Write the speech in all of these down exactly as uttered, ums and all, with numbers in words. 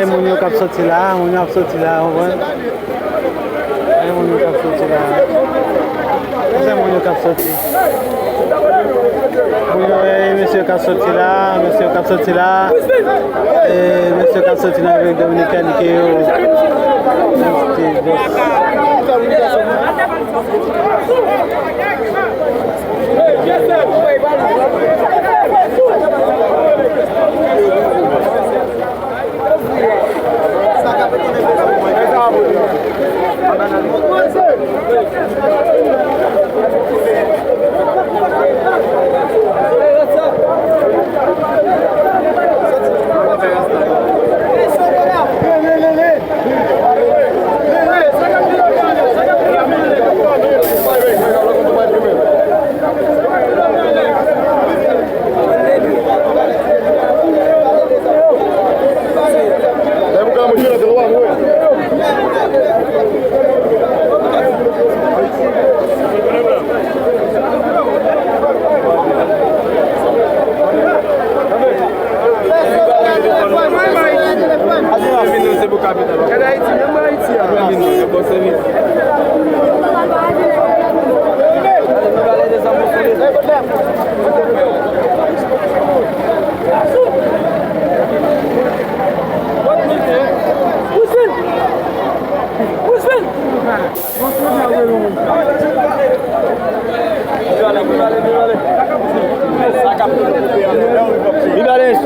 Moun yo k ap soti la, moun yo ap soti la, w konprann? E moun yo k ap soti la. Se moun yo k ap soti. Moun yo, e mesye k ap soti la, mesye k ap soti la. E mesye k ap soti nan Repiblik Dominikèn ke yo.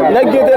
Nèg gen